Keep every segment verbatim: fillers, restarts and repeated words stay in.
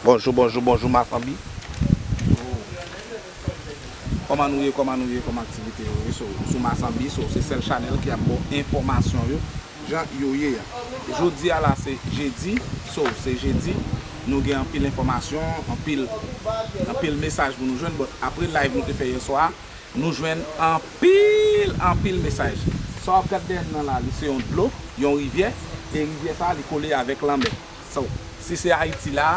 Bonjou, bonjou, bonjou, Masanbi. Kòman nou ye, kòman nou ye, kòman aktivite yo ye? So, sou Masanbi, so, se sèl chanèl ki ap ba w enfòmasyon yo jan yo ye a. Jodi a la, se jedi, so, se jedi, nou gen anpil enfòmasyon, anpil, anpil mesaj pou nou jwenn, but apre live nou te fè yè swa, nou jwenn anpil, anpil mesaj. Sa w ap gad dèyè n nan la, li se yon dlo, yon rivyè, e rivyè sa, li kole avèk lanmè. So, si se Ayiti la,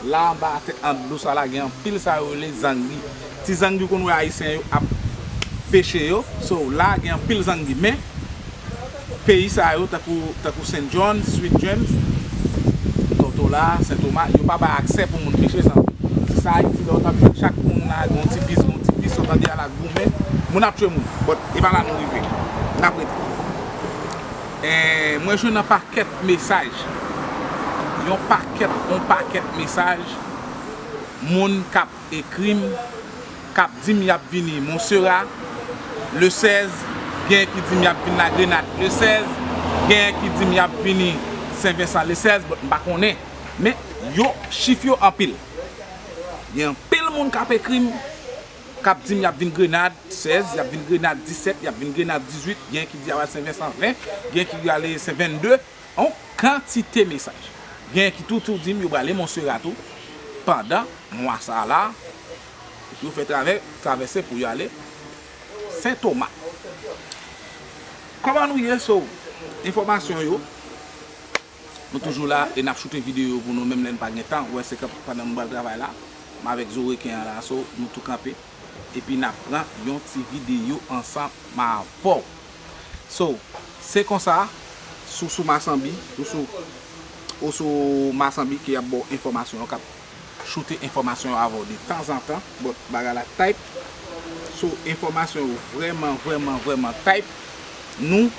la anba atè, an dlo sa la, gen anpil sa yo rele zangi. Ti zangi ou konn wè Ayisyen yo ap peche yo. So, la gen anpil zangi. Men, peyi sa yo, tankou, tankou Saint John, Sweet James, Totola, Sentoma, yo pa bay aksè pou moun peche zangi. Si se Ayiti la, w t ap jwenn chak moun la, gen yon ti pis, gen yon ti pis, w tande a la goumen, moun ap tchwe moun. But, e pa la nou rive. N ap rete. Eh, mwen jwenn yon pakèt mesaj. Yon pakèt, yon pakèt mesaj. Moun k ap ekri m, k ap di m y ap vini Monsera le sèz, genyen ki di m y ap vin Lagrenad le sèz, genyen ki di m y ap vini Sen Vensan le sèz, but m pa konnen. Men, yo, chif yo anpil. Gen anpil moun k ap ekri m, k ap di m y ap vin Grenad sèz, y ap vin Grenad disèt, y ap vin Grenad dizuit, gen ki di y ap al Sen Vensan ven, gen ki ale Sen vennde, yon kantite mesaj. Gen ki tou, tou di m yo prale Monsera tou pandan mwa sa a la, epi yo fè travè-, travèse pou yo ale Sentoma. Kòman nou ye, so, enfòmasyon yo, nou toujou la e n ap choute videyo pou nou, menm lè n pa gen tan. Ou wè, se kanpe pandan m pral travay la, m avèk zo reken an la, so, nou tou kanpe. Epi n ap pran yon ti videyo ansanm avè w. So, se konsa, sou, sou Masanbi, ou sou, ou sou Masanbi ki ap ba w enfòmasyon yo, k ap choute enfòmasyon yo avè w detanzantan, but bagay la tight. So, enfòmasyon yo vrèman, vrèman, vrèman tight. Nou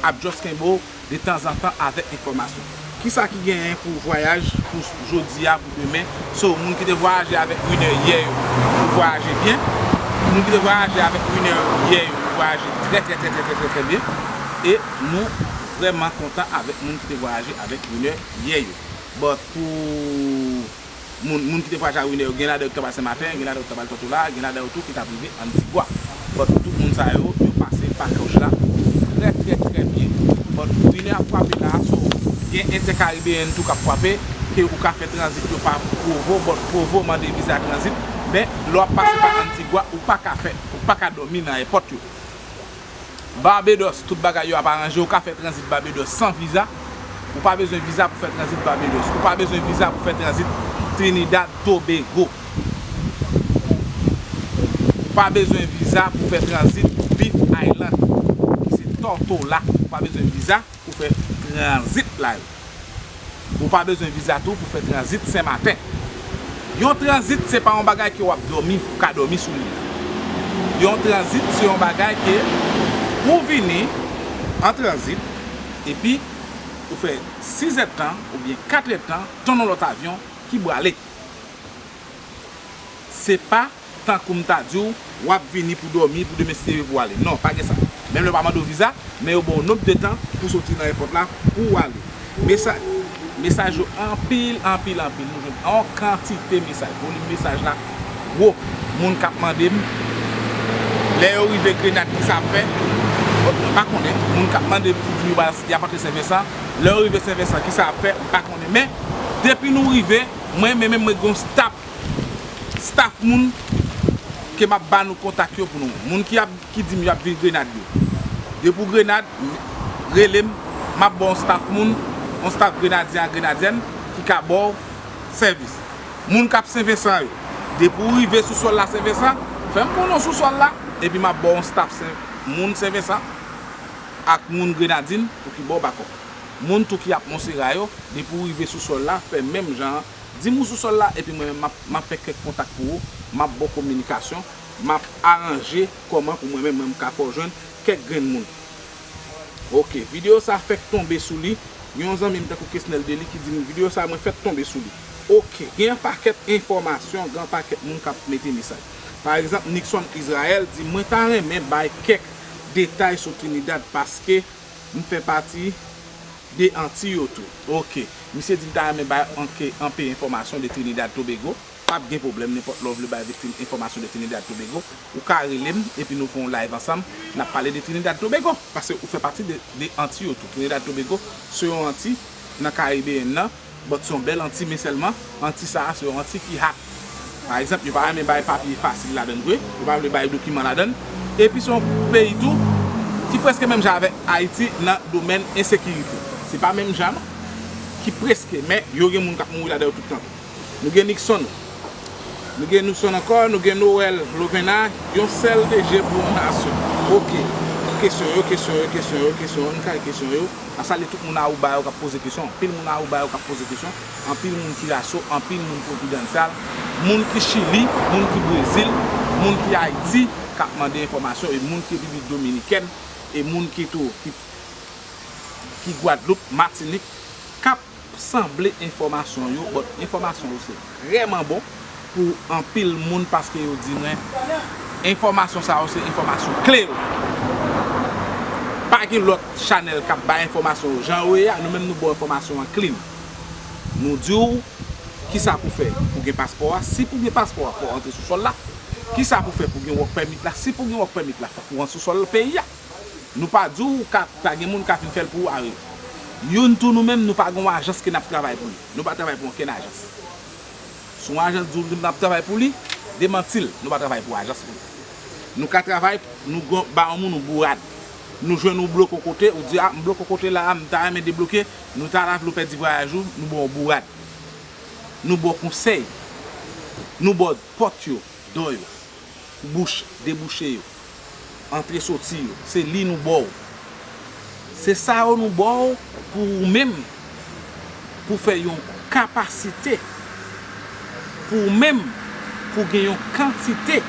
ap just kenbe w detanzantan avèk enfòmasyon. Kisa ki genyen pou vwayaj pou jodi a, pou demen? So, moun ki te vwayaje avèk winè yè yo, nou vwayaje byen. Moun ki te vwayaje avèk winè yè yo, nou vwayaje trè, trè, trè, trè, trè, trè, trè byen. E nou vrèman kontan avèk moun ki te vwayaje avèk winè yè yo. But pou moun, moun ki te vwayaje a winè yo, gen ladan yo ki t ap al Senmaten, gen ladan yo ki t ap al Totola, gen ladan yo tou ki t ap rive Antigua. But tout moun sa yo, yo pase pakaj la trè, trè, trè byen. But winè ap frape la, so, gen entèkaribeyèn tou k ap frape, ke ou ka fè tranzit yo pa Provo, but Provo mande viza tranzit, men lè w ap pase pa Antigua, ou pa ka fè, ou pa ka dòmi nan èpòt yo. Barbados, tout bagay yo ap aranje, ou ka fè tranzit Barbados san viza. Ou pa bezwen viza pou fè tranzit Barbados. Ou pa bezwen viza pou fè tranzit Trinidad Tobago. Ou pa bezwen viza pou fè tranzit Beech Island, ki se Totola. Ou pa bezwen viza pou fè tranzit la yo. Ou pa bezwen viza tou pou fè tranzit Senmaten. Yon tranzit, se pa yon bagay ke w ap dòmi, ou ka dòmi sou li. Yon tranzit, se yon bagay ke ou vini an tranzit, epi ou fè sis èdtan oubyen kat èdtan, tann yon lòt avyon ki prale. Se pa tankou m ta di w, w ap vini pou dòmi, pou demen si Dye vle pou w ale. Non, pa gen sa. Menm lè yo pa mande w viza, men yo ba w nòt de tan pou soti nan èpòt la, pou w ale. Mesaj, mesaj yo anpil, anpil, anpil. Nou jwenn yon kantite mesaj. Volim mesaj la gwo. Moun k ap mande m lè yo rive Grenad, kisa ap fè. Bon, mwen pa konnen. Moun k ap mande m pou di m yo ap antre Sen Vensan. Lè yo rive Sen Vensan, kisa ap fè, m pa konnen. Men, depi nou rive, mwen menm, mwen gen yon staff, staff moun ke m ap ba nou kontak yo pou nou. Moun ki ap, ki di m y ap vin Grenad yo. Depi w Grenad, rele m, m ap ba w yon staff moun, yon staff Grenadyen ak Grenadyèn ki ka ba w sèvis. Moun k ap Sen Vensan yo, depi w rive sou sòl la Sen Vensan, fè m konnen w sou sòl la, epi m ap ba w yon staff Sen, moun Sen Vensan ak moun Grenadin pou ki ba w bakòp. Moun tou ki ap Monsera yo, depi w rive sou sòl la, fè menm jan an. Di m ou sou sòl la, epi mwen menm m ap, m ap fè kèk kontak pou ou, m ap ba w kominikasyon, m ap aranje kòman pou mwen menm, mwen m ka fè w jwenn kèk grenn moun. Oke, videyo sa fèk tonbe sou li. Yon zanmi m tankou Kesnel Dely ki di m videyo sa mwen fèk tonbe sou li. Oke, gen yon pakèt enfòmasyon, gen yon pakèt moun k ap mete mesaj. Pa egzanp, Nixon Israel di, mwen ta renmen bay kèk detay sou Trinidad paske m fè pati de Anti yo tou. Oke. Misye di l ta renmen bay anke, anpe enfòmasyon de Trinidad Tobago. P ap gen pwoblèm, nenpòt lè w vle bay viktim enfòmasyon de Trinidad Tobago, ou ka rele m, epi nou fè yon live ansanm, n ap pale de Trinidad Tobago, paske ou fè pati de, de Anti yo tou. Trinidad Tobago se yon Anti nan Karibeyen nan, but se yon bèl Anti, men sèlman, Anti sa a se yon Anti ki hot. Pa egzanp, yo pa renmen bay papye fasil ladan l vre, yo pa vle bay dokiman ladan l, epi se yon peyi tou ki prèske menm jan avèk Ayiti nan domèn ensekirite. Se pa menm jan non, ki prèske, men yo gen moun k ap mouri ladan yo tout tan. Nou gen Nixon. Nou gen Nixon ankò, nou gen Noël Lovena, yon sèl D G pou yon nasyon. Oke. Kesyon yo, kesyon yo, kesyon yo, kesyon yo, nou kay kesyon yo. N ap salye tout moun Aruba yo k ap poze kesyon. Anpil moun Aruba yo k ap poze kesyon. Anpil moun Curaçao, anpil moun Providencial, moun ki Chili, moun ki Brezil, moun ki Ayiti, k ap mande enfòmasyon, e moun ki Repiblik Dominikèn, e moun ki tou, ki, ki Gwadloup, Matinik, k ap sanble enfòmasyon yo, but enfòmasyon yo se vrèman bon pou anpil moun paske yo di mwen enfòmasyon sa yo se enfòmasyon kle yo. Pa gen lòt chanèl k ap bay enfòmasyon yo jan yo ye a, nou menm nou ba w enfòmasyon an clean. Nou di w kisa pou fè pou gen paspò a, si pou gen paspò a fò w antre sou sòl la, kisa pou fè pou gen work permit la, si pou gen work permit la fòk ou antre sou sòl peyi a. Nou pa di w ka, pa gen moun ka vin fè l pou ou, are. Youn tou nou menm, nou pa gen yon ajans ke n ap travay pou li. Nou pa travay pou okenn ajans. Si yon ajans di w n ap travay pou li, demanti l, nou pa travay pou ajans nou. Nou ka travay, nou gon, ba yon moun yon bourad. Nou jwenn ou bloke yon kote, ou di, a, m bloke yon kote la a, m ta renmen debloke, nou ta la vle w pèdi vwayaj ou, nou ba w bourad. Nou ba w konsèy. Nou ba w pòt yo, dò yo. Bouch, debouche yo, antre soti yo, se li nou ba w. Se sa yo nou ba w pou ou menm, pou fè yon kapasite, pou ou menm, pou gen yon kantite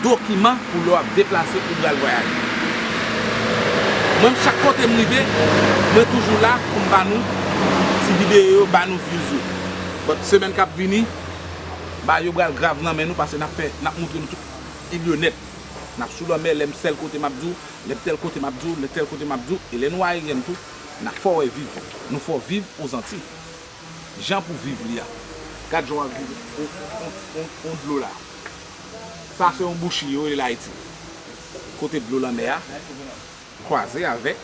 dokiman pou lè w ap deplase ou pral vwayaje. Mwen, chak kote m rive, mwen toujou la pou m ba nou ti videyo yo, ba nou views yo. But semèn k ap vini, bagay yo pral grav nan men nou, paske n ap fè, n ap montre nou tout ilyonèt. N ap sou lanmè, lè m tèl kote m ap di w, lè m tèl kote m ap di w, lè tèl kote m ap di w, e lè nou aeryèn tou, n ap fè w wè viv. Nou fè w viv Ozanti. Jan pou viv li a. Gad jan w ap viv on, on, on, on, on dlo la. Sa se yon bouchi yo rele l Ayiti. Kote dlo lanmè a kwaze avèk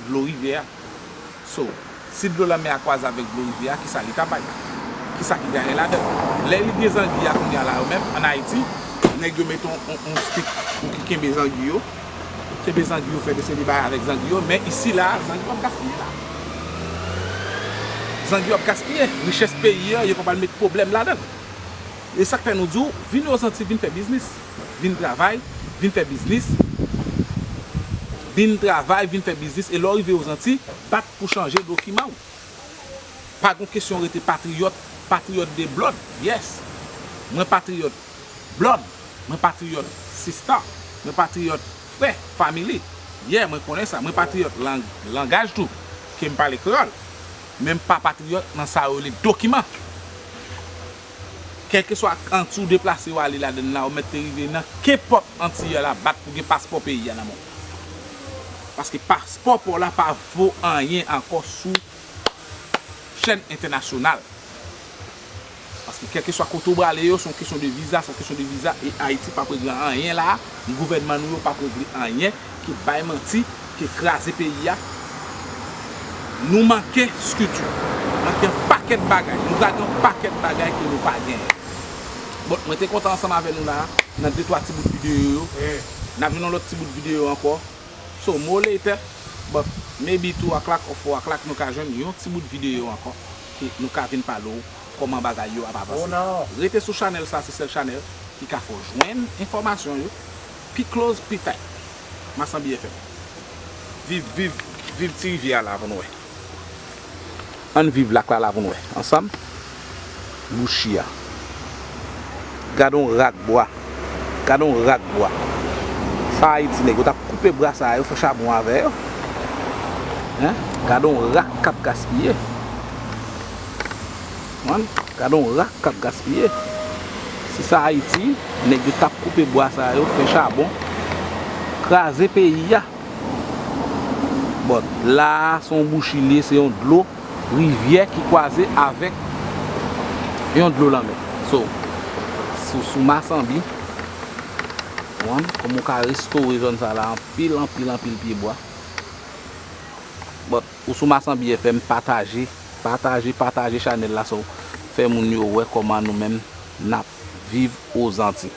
dlo rivyè a. So, si dlo lanmè a kwaze avèk dlo rivyè a, kisa li ka bay? Kisa ki genyen ladan l? Lè li gen zangi a kounye a la yo menm, ann Ayiti, nèg yo mete yon, yon, yon stik pou ki kenbe zangi yo. Kenbe zangi yo, fè desen li bay avèk zangi yo, men isi la, zangi yo ap gaspiye la. Zangi yo ap gaspiye. Richès peyi a, yo pa pral met pwoblèm ladan l. E sa k fè nou di w, vin Ozanti, vin fè biznis. Vin travay, vin fè biznis. Vin travay, vin fè biznis. E lè w rive Ozanti, bat pou chanje dokiman w. Pa gon kesyon rete patriyòt, patriyòt de blood. Yes. Mwen patriyòt blood. Mwen patriyòt sista. Mwen patriyòt frè, family. Yeah, mwen konnen sa. Mwen patriyòt lang-, langaj tou. Ke m pale kreyòl. Men m pa patriyòt nan sa yo rele dokiman. Kèlkeswa Anti w deplase w ale ladan l la, ou mèt te rive nan kenpòt Anti a la, bat pou gen paspò peyi a nan men w. Paske paspò pa w la pa vo anyen ankò sou chèn entènasyonal. Paske kèlkeswa kote w prale yo, se yon kesyon de viza, se yon kesyon de viza, e Ayiti p ap regle anyen la, gouvènman nou yo p ap regle anyen. Ki bay manti, ki kraze peyi a. Nou manke strikti, manke yon pakèt bagay. Nou lage yon pakèt bagay ke nou pa genyen. Bon, mwen te kontan ansanm avè nou la, nan de twa ti bout videyo yo. N ap jwenn yon lòt ti bout videyo ankò. So, more later, but maybe two o'clock or four o'clock, nou ka jwenn yon ti bout videyo ankò, ke nou ka vin pale w kòman bagay yo ap avanse. Rete sou chanèl sa, se sèl chanèl ki ka fè w jwenn enfòmasyon yo pi close, pi tight. Masanbi F M. Viv, viv, viv Ti Rivyè a la pou nou wè. Ann viv lak la la pou nou wè. Ansanm. Bouchi a. Gad on rak bwa. Gad on rak bwa. Sa Ayiti nèg yo t ap koupe bwa sa yo, fè chabon avè yo. Hein? Gad on rak k ap gaspiye. Konprann? Gad on rak k ap gaspiye. Si sa Ayiti, nèg yo t ap koupe bwa sa yo, fè chabon, kraze peyi a. But la a, se yon bouchi li ye, se yon dlo. Rivyè ki kwaze avèk yon dlo lanmè. So, sou, sou Masanbi, ou konprann, kòman ou ka restore zòn sa la, anpil, anpil, anpil pyebwa. But, ou sou Masanbi F M, pataje, pataje, pataje chanèl la, so, fè moun yo wè kòman nou menm n ap viv Ozanti.